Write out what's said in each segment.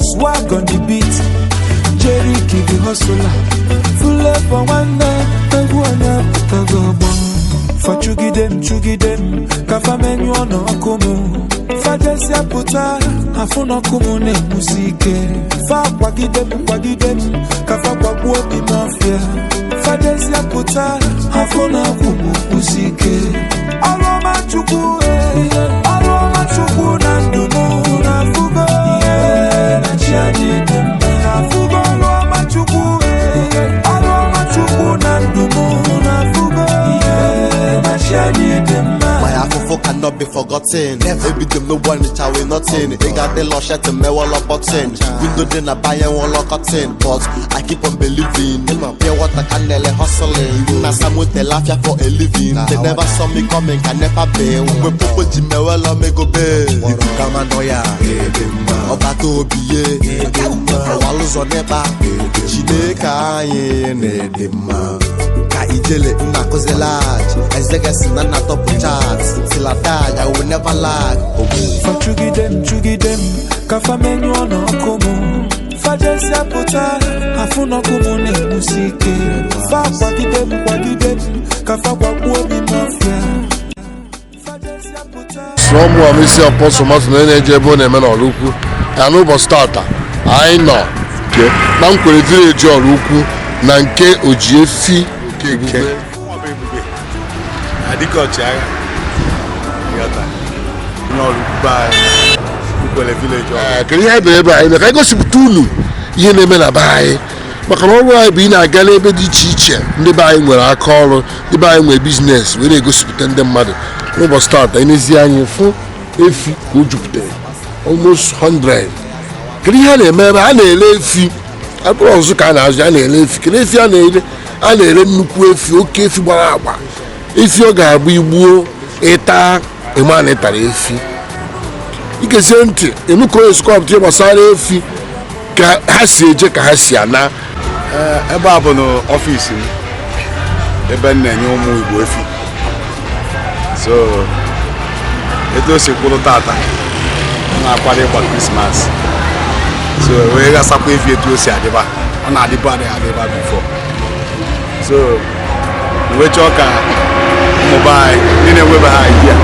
Swag on the beat. Jerick the hustler. Flavor nwanne, egwu onye apụtago ọgbọ. Fa chụgide m, chụgide m, ka fa menyụọ n'ọkụ m. Fa jesịa pụta, afụ n'ọkụ m na-enwusi ike. Fa kwagide m, kwagide m, ka fa kwagbuo obi m ọfịa. Fa jesịa pụta, afụ n'ọkụ m kwụsị ike. Ọrụ ọma Chukwu, eh, ọrụ ọma Chukwu na ndụ m na-afụgo ihe na chi anyị dị mma. Na-afụgo ọrụ ọma Chukwu, eh, ọrụ ọma Chukwu na ndụ m na-afụgo ihe na chi anyị dị mma. My afụfụ cannot be forgotten. Ebido m n'ụgbọ nịcha wee nothing. Ị ga-adị lọ shirt mewọlọ button. Window dị na banye nwụlọ curtain. But I keep on believing. Pure water ka nele hustling. Na samote lafia for a living. They never saw me coming, can never be. Mgbe popo ji mewọlọ megobe. Ibu kama nọ ya. Ọbata obi ye. Ọwalụzọ n'ịkpa. Chineke anyị na-ede mma. Ka ijele nna akụzi lag ezegesi na nna top chat till I die, I will never lag. Ogbu. Fa chụgide m, chụgide m, ka fa menyụọ n'ọkụ m. Fa jesịa pụta, afụ n'ọkụ m na-enwusi ike. Fa kwagide m, kwagide m, ka fa kwagbuo obi m ọfịa. Fa jesịa pụta. Sụọ mụ isi Apostle Martin, onye na-eje ebe ọ na-eme n'ọrụ ukwu ya. N'ụbọchị tata, anyị nọ nke na Nkwere village, ọrụ ukwu na nke Ojiefi Okeke. Ọ bụ Ebube adịka ọchịagha ịghọta onye ọrụ ukwu be anyị, Nkwele village. Ee, kedu ihe anyị bịara ebe anyị mee? Ka anyị gosipụta unu ihe na-eme na be anyị, maka na ọrụ anyị bụ ị na-aga n'ebe dị iche iche ndị be anyị nwere aka ọrụ, ndị be anyị nwere business, wee na-egosipụta ndị mmadụ. N'ụbọchị tata, enezi anyị fụ efi ka o jupụtara almost 100. Kedu ihe a na-eme ebe a na-ere efi? Akpụrụ ọzụzụ ka a na-azụ, a na-ere efi. Kedu efi a na-ere? A na-ere nnukwu efi, oke efi gbara agba, efi ọ ga-agba igbuo ịta ịma na ịtara efi. Igezie ntị enu ka onye sikọpụta ihe gbasara efi, ka ha si eje, ka ha si ana. Ebe a bụ n'office m, ebe m na-enye ụmụ Igbo efi. So etu o si kwụrụ tata, ọ na-akwado ịgba Christmas, so wee ghasakwa efi etu o si adịba, ọ na-adịba, adịghị adịba before. So wee chọọ ka ụmụ be anyị ndị na-enwebeghị idea,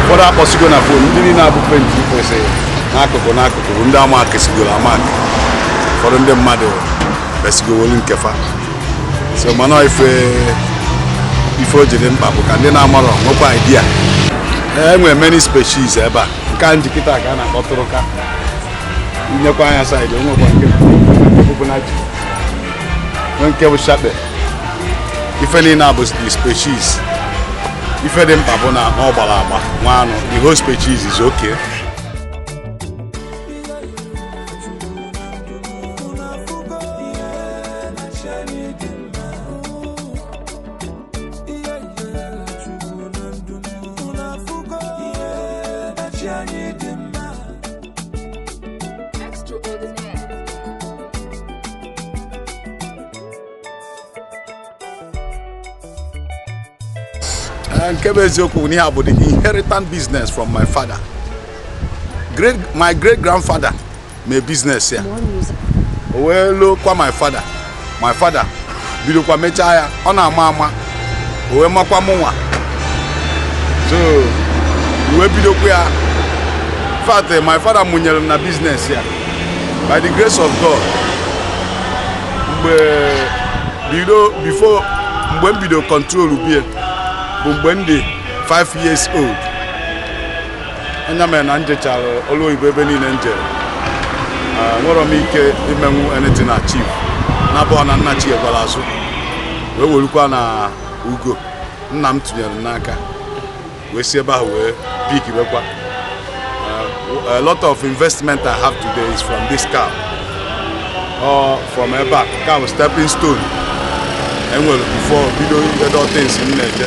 ụfọdụ akpọsigo na phone, ndị niile abụ paint kwesịrị n'akụkụ n'akụkụ bụ ndị amak sigoro amak, ụfọdụ ndị mmadụ besigowolu nkefa. So mana ife ife o ji dị mkpa bụ ka ndị na-amarọ nwekwa idea. E nwere many species ebe a. Nke a njikịta ka a na-akpọ tụrụka. Inyekwa anya side, o nwekwa nke bụ na ji, nwee nke bụ shakpe. Ife niile a bụ the species. Ife dị mkpa bụ na ọ gbara agba nwa anụ. The whole species is okay. Unu afụgo ihe na chi anyị dị mma. Ihe ihe Chukwu na ndụ m. Unu afụgo ihe na chi anyị dị mma. Extraordinaire. Nke bụ eziokwu bụ na ihe a bụ the inheritant business from my father, great, my great grandfather mee business ya. More music. O wee lụkwa my father. My father bidokwa mechaa ya, ọ na-ama ama, o wee makwa mụnwa, so wee bidokwa ya. In fact, my father mụnyere m na business ya. By the grace of God, mgbe bido, before mgbe m bido control bie bụ mgbe m dị 5 years old. Anya mere na m jechara ọrụ oyibo ebe niile m jere, nwere m ike imenwu anything achieve na-abụọ na nna chi gwara azụ wee werukwa na ugo nna m tụnyere m n'aka, wee si ebe ahụ wee pick bekwa. A lot of investment I have today is from this cow or from ebe a cow, stepping stone enwere before bido ihe things m na-eje.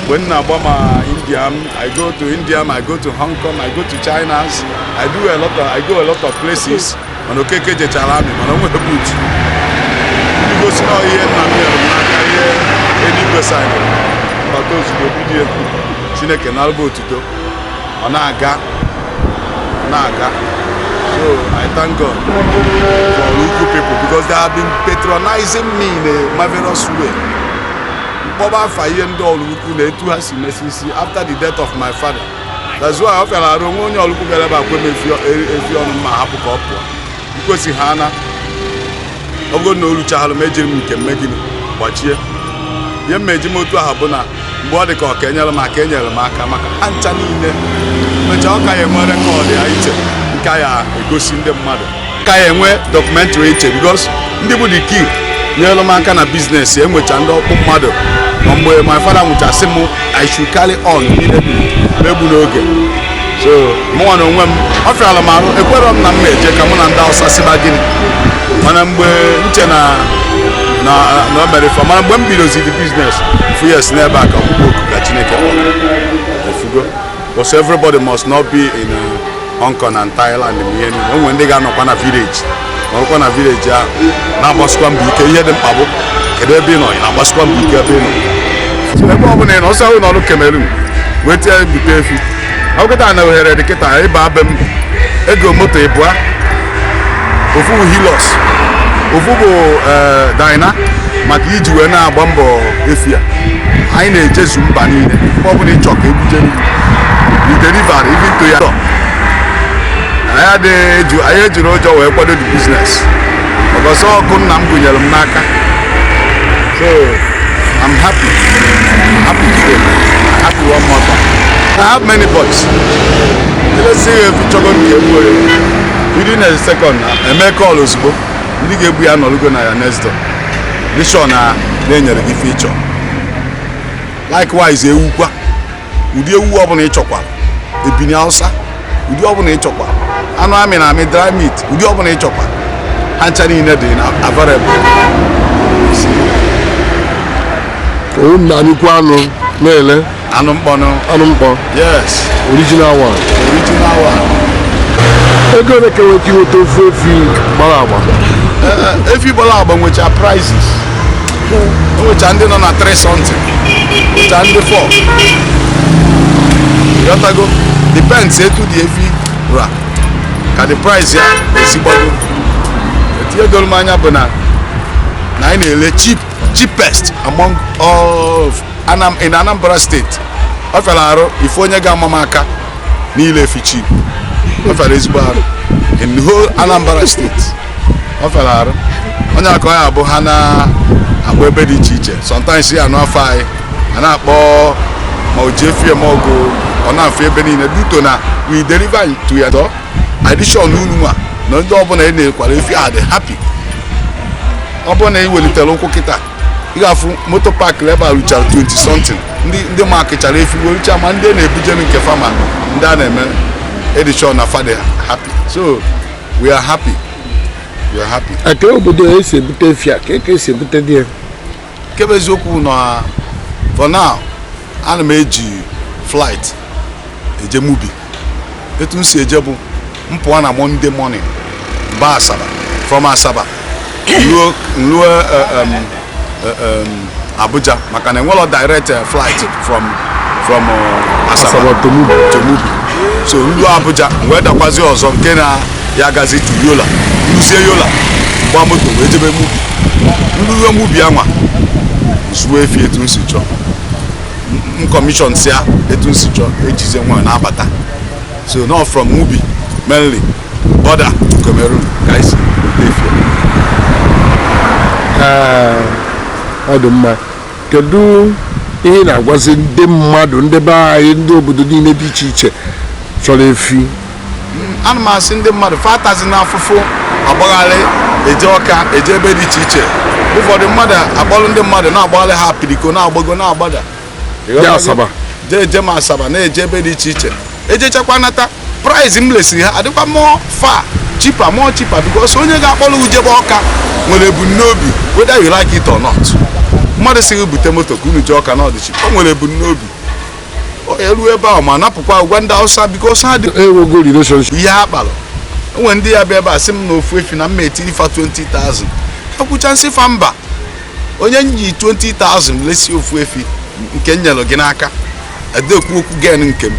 Mgbe m na-agba ma India m, I go to India, I go to Hong Kong, I go to China, I do a lot of, I go a lot of places. Mana Okeke jechara amị, mana o nwere boot ndị gosi na ihe nna m nyere m n'aka, ihe eluigwe saịnịrị mbata ozugbo bido. Chineke na-alụba otuto, ọ na-aga, ọ na-aga. So So I thank God for Oraukwu people because they have been patronizing me in a marvelous way. Mkpọba afa ihe ndị Oraukwu na etu ha si mesisi after the death of my father. That's why ọ fịara arụ onwe onye Oraukwu bịara ebe a kwe m efi ọnụ mma hapụ ka ọ pụọ. Nkwesị ha na ọ bụrụ na o ruchaghalụ m, ejiri m nke mme gịnị gbachie ihe m eji m otu ahụ bụ na mgbe ọ dị ka ọ ka enyere m aka, enyere m aka maka ha ncha niile. Mechaa, ọ ka ya enwe record ya iche nke ya egosi ndị mmadụ, ka ya enwe documentary iche, because ndị bụ the key nyere m aka na business. Enwecha ndị ọkpụ mmadụ ma mgbe my father nwụchasị m, I should carry on immediately megbu n'oge. So mụnwa na onwe m, ọ fịara m arụ, ekwerọ m na m eje ka mụ na ndị Hausa siba gịnị, mana mgbe nche na o mere ife, mana mgbe m bidozi the business few years n'ebe a ka ọkpụkpọ oku ka Chineke kpọrọ efugo, because everybody must not be in Hong Kong and Thailand ma ihe niile. O nwere ndị ga-anọkwa na village, nọrọkwa na village ahụ na-agbasikwa mbọ ike. Ihe dị mkpa bụ kedu ebe ị nọ, ị na-agbasikwa mbọ ike ebe ị nọ. So ebe ọ bụla ị nọ, ọsọ ahụ nọrụ Cameroon weta bute efi. Ọ kịta na ohere dị kịta ịba be m, ego moto ịbụa, ofu bụ Hilux, ofu bụ Dyna, maka iji wee na-agba mbọ efi a. Anyị na-ejezu mba niile. Ebe ọ bụla ịchọ ka ebujere, we deliver even to ya door. Anyị adịghị eju, anyị ejiri ụjọ wee kwado the business because ọkụ nna m gụnyere m n'aka. So I'm happy, happy today, happy one more time. I have many boys. Elesi efi chọgo nke egbuo ya within a second na eme call ozugbo, ndị ga-egbu ya nọrụgo na ya next door, dị sure na na-enyere gị ife ịchọ. Likewise, ewukwa, ụdị ewu ọbụla ị chọkwara, ebini Hausa, ụdị ọbụla ị chọkwara, anụ amị na amị, dry meat, ụdị ọbụla ị chọkwara, ha ncha niile dị na available. Owu na anyịkwa anụ na-ele? Anụ mkpọnụ. Anụ mkpọ? Yes. Original one? Original one. Ego ole ka enweta inweta ofu efi gbara agba? Efi gbara agba nwecha prices. O nwecha ndị nọ na 3 something, nwecha ndị 4, ghọtago? Depends etu dị efi ra ka the price ya esi gbago. Etinye doro m anya bụ na anyị na-ele cheap, cheapest among all of in Anambra State. Ọ fịara arụ ife onye ga-ama m aka niile efi cheap. Ọ fịara ezigbo arụ in the whole Anambra State. Ọ fịara arụ onye aka ya bụ ha na-akpọ ebe dị iche iche. Sometimes ya anụ afọ anyị a na-akpọ ma o ji efi eme ọgụ, ọ na-afụ ebe niile due to na we deliver to your door addition. Unu nwa na ndị ọbụla ị na-ekwara efi a dị happy. Ọ bụrụ na ị welitere ụkwụ kịta, ị ga-afụ moto park ebe a ruchara 20 something ndị makịchara efi werucha, ma ndị na-ebujere nke fama, ndị a na-eme edishon na fa dị happy. So we are happy, we are happy. Eke obodo esi ebute efi a, ka esi ebute dị ya? Nke bụ eziokwu na for now, ana m eji flight eje Mubi. Etu m si eje bụ m pụọ na Monday morning ba Asaba, from Asaba ruo Abuja, maka na enwelo direct flight from Asaba Asaba to Mubi. To Mubi. So nruo Abuja, m wee dakwazi ọzọ nke na ya agazi to Yola. Nruzie Yola, gba moto wee jebe Mubi. Nruo Mubi anwa, zuo efi etu m si chọọ, m commission si ya etu m si chọọ, ejizie nwa na-abata. So not from Mubi, mainly border to Cameroon ka anyị si bute efi. Ee, ọ dị mma. Kedu ihe ị na-agwazi ndị mmadụ, ndị be anyị, ndị obodo niile dị iche iche chọrọ efi? Ana m asị ndị mmadụ fatazi n'afụfụ agbagharị eje Ọka, eje ebe dị iche iche. Ụfọdụ mmadụ akpọrọ ndị mmadụ na-agbagharị ha apiriko na-agbago na-agbada. Jee Asaba. Jee eje m Asaba, na-eje ebe dị iche iche, ejechakwa nata, price m lesiri ha adịkwa more far cheaper, more cheaper, because onye ga-akpọrọ ujebe Ọka nwere ebumnobi, whether you like it or not. Mmadụ sịghị bute moto ka unu jee Ọka na ọdịchi, o nwere ebumnobi. O eruo ebe ahụ ma napụkwa gwa ndị Hausa because ha dị Enwego relationship. Ihe ha kpalụ o nwere ndị ya bịa ebe a sị m na ofu efi na mma etiri fa 20,000. Ekwucha nsị fa mba, onye m ji 20,000 lesi ofu efi nke m nyere gị n'aka, edekwu okwu gen nke m.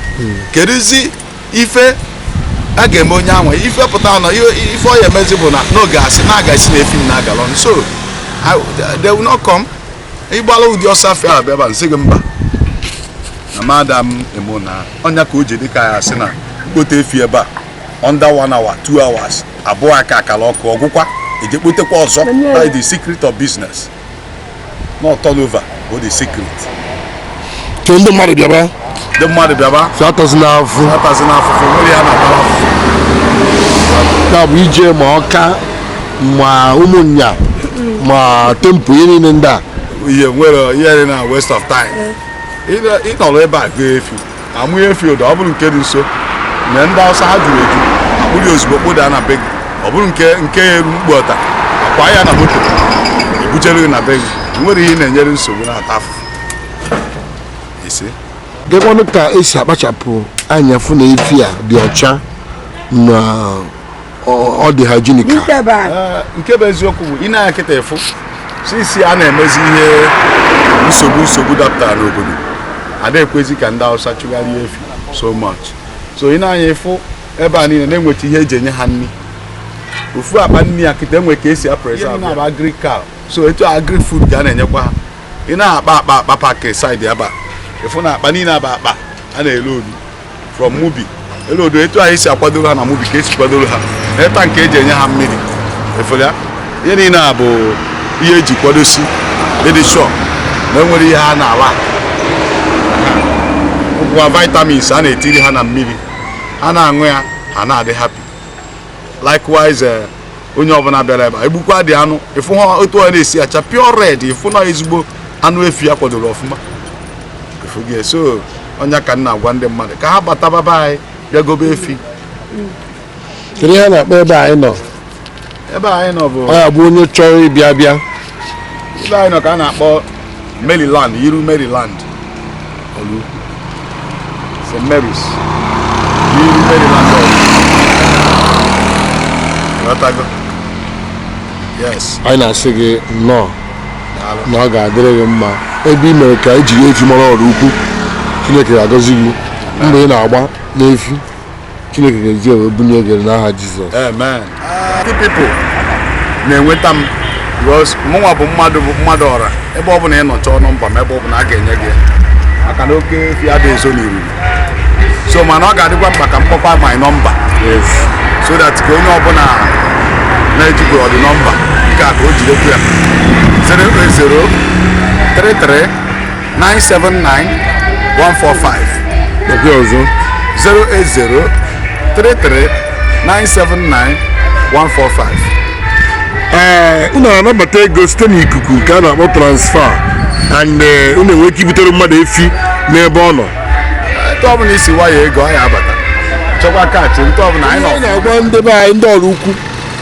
Kedụzi ife A ga-eme onye ahụ ife pụta nọ, ife ọ ya emezi bụ na n'oge asị na aga esi na efi m na-agala ọnụ, so they will not come. Ịgbala ụdị ọsọ afịa a bịa ebe a, nsị gị mba, na madam emo na ọnya ka o ji dị ka ya asị na mkpote efi ebe a under one hour, 2 hours, abụọ aka akara ọkụ ọgwụkwa eje kpotekwa ọzọ. That is the secret of business, not turnover bụ the secret. Ke ndị mmadụ bịaba. Ndị mmadụ bịaba. Si atọzi n'afụ. Atazi n'afụfụ nwere ya na-atara afụfụ. Ya bụ ije ma ọka ma ụmụnya ma tempo, ihe niile ndị a. Ihe nwere ihe dị na waste of time. Ịnọrọ ebe a gụọ efi, amụ efi ụdọ, ọ bụrụ nke dị nso na ndị Awụsa ha juru eju, akpụrụ ya ozugbo kpụda na be gị. Ọ bụrụ nke ya eru mkpu ọta akwa ya na moto ebuchere gị na be gị. Nwere ihe ị na-enyere nsogbu na-ata afụfụ isi. Gekwanụ ka esi akpachapụ anya fụ na efi a dị ọcha na ọ dị hygienic. Nke bụ eziokwu bụ ị na-anya kịta ịfụ sisi a na-emezi ihe nsogbu dapụtara n'obodo, ada ekwezi ka ndị Hausa chụgharịa efi so much. So ị na-anya ịfụ ebe a niile na-enweta ihe eji enye ha nri, ofu akpa nri a kịta enwe ka esi apreserve na agri cow, so etu agri food ka a na-enyekwa ha. Ị na-akpa akpa akpa pack side ebe a, ịfụ na akpa niile aba akpa a na-ele odu from Mubi ele odu. Etu anyị si akwadoro ha na Mubi ka esi kwadoro ha na nke eji enye ha mmiri efere ya. Ihe niile a bụ ihe eji kwadosi ịdị sure na enwere ihe ha na-ala ngwa vitamins a na-etiri ha na mmiri ha na-aṅụ ya, ha na-adị happy. Likewise, onye ọbụla bịara ebe a egbukwa dị anụ, ịfụ ha otu ọ na-esi acha pure red, ịfụ na ezigbo anụ efi ya kwadoro ọfụma, ịfụ gị. So ọnya ka m na-agwa ndị mmadụ ka ha bataba be anyị bịa gobe efi. Kedu ihe a na-akpọ ebe anyị nọ? Ebe anyị nọ bụ Ọ ya bụ onye chọrọ ịbịa bịa. Ebe anyị nọ ka a na-akpọ Maryland, Iru Maryland, Olu St. Mary's, Iru Maryland Olu. Ghọtago? Yes. Anyị na-asị gị nnọọ. Daalụ. Na ọ ga-adịrị gị mma ebe ị mere ka ejiri efi mara ọrụ ukwu. Chineke ga-agọzi gị mgbe ị na-agba n'efi. Chineke ga-eji ewe bunye gị n'aha Jizọs. Amen. The people na-enweta m because mụnwa bụ mmadụ ọra. Ebe ọ bụla ị nọ chọọ nọmba m, ebe ọ bụla a ga-enye gị ya, maka na oke efi adịghị ezo n'iruru. So mana ọ ga-adịkwa mkpa ka m kpọkwa my number so that ka onye ọbụla na-ejikwa ọdị nọmba nke a ka o jidekwu ya: 080 33 979 145. Ekwe ọzọ. 080 33 979 145. Ee, unu anabata ego site n'ikuku nke a na-akpọ transfer and unu enwere ike ibutere mmadụ efi n'ebe ọ nọ? Etu ọbụla isi waya ego ọ ya abata, chọkwa kaachị ntụ ọbụla anyị nọ. Anyị na-agwa ndị be anyị, ndị ọrụ ukwu,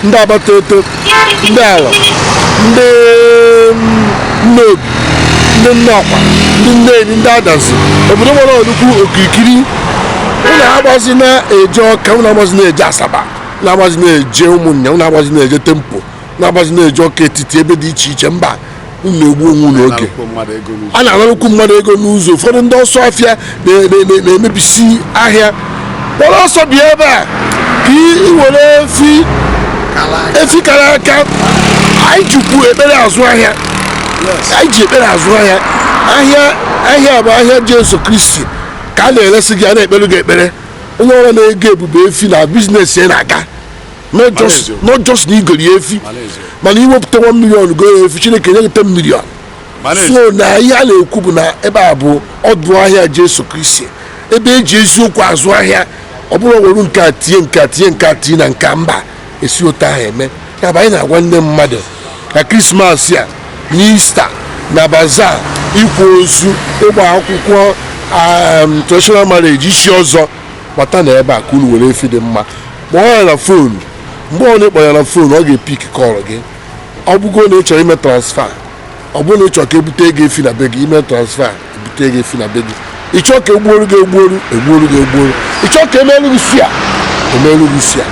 ndị agbata eto, ndị ala, ndị nnobi, ndị nnọkwa, ndị nneni, ndị adazi, obodo nwere ọrụ ukwu okirikiri, unu agbazi na-eje Ọka, unu agbazi na-eje Asaba, unu agbazi na-eje ụmụnne, unu agbazi na-eje tempo, unu agbazi na-eje Ọka etiti, ebe dị iche iche. Mba, unu na-egbu onwe unu oge. Na-akwụ mmadụ ego n'ụzọ. A na-anarụkwu mmadụ ego n'ụzọ. Ụfọdụ ndị ọsọ afịa na-emebisi ahịa. Kpọrọ ọsọ bịa ebe a ka ị were efi kara aka. Anyị jikwu ekpere azụ ahịa. Anyị ji ekpere azụ ahịa. Ahịa bụ ahịa Jesu Kristi ka a na-eresi gị. A na-ekpere gị ekpere. Onye ọrụ na-ego ebube efi na business ya na-aga, not just eziokwu. not just na igori efi, Mana eziokwu. mana iwepụta 1 million go ya efi, Chineke nye gị 10 million. Mana So na ihe a na-ekwu bụ na ebe a bụ ọdụ ahịa Jesu Kristi, ebe eji eziokwu azụ ahịa. Ọ bụrụ were nke a tinye nke a, tinye nke a, tinye na nke a, mba, esi otu ahụ eme ya bụ anyị na-agwa ndị mmadụ na Krismas a na Ista na bazaar, ikwu ozu, ịgba akwụkwọ, traditional marriage, isi ọzọ, gbata na ebe a ka unu were efi dị mma. Kpọọ ya na phone. Mgbe ọ na-ekpọ ya na phone, ọ ga-epick call gị. Ọ bụgo na ị chọrọ ime transfer, ọ bụrụ na ị chọrọ ka ebute ego efi na be gị, ime transfer, ebute ego efi na be gị. Ị chọọ ka egbuoru gị egbuoru, egbuoru gị egbuoru. Ị chọọ ka emelu gị suya, emelu gị suya.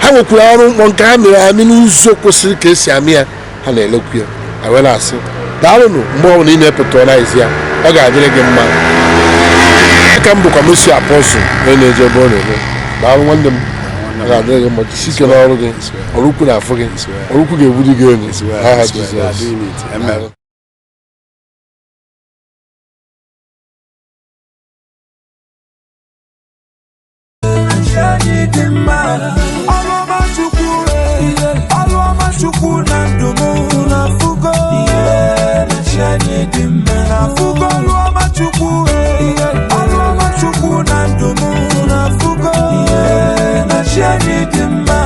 Ha nwekwara arụ mkpọ nke ha mere amị n'ụzọ kwesịrị ka esi amị ya, ha na-elekwu ya. Ha wee na-asị daalụnụ. Mgbe ọbụla ị na-epatronize ya, ọ ga-adịrị gị mma. Aka m bụkwa Messi Apostle, onye na-eje ebe ọ na-eme. Daalụ, nwanne m. Ọ ga-adịrị gị mma. Jisi ike n'ọrụ gị. Ọrụ ukwu na-afụ gị. Ọrụ ukwu ga-ebuli gị elu. Aha It's well. They are Jizọs. doing it. Amen. Chi anyị dị mma. Ọrụ ọma Chukwu, ọrụ ọma Chukwu na ndụ m na fugo. Chi anyị dị mma na fugo. Ọrụ ọma Chukwu, ọrụ ọma Chukwu na ndụ m na fugo. Na chi anyị dị mma.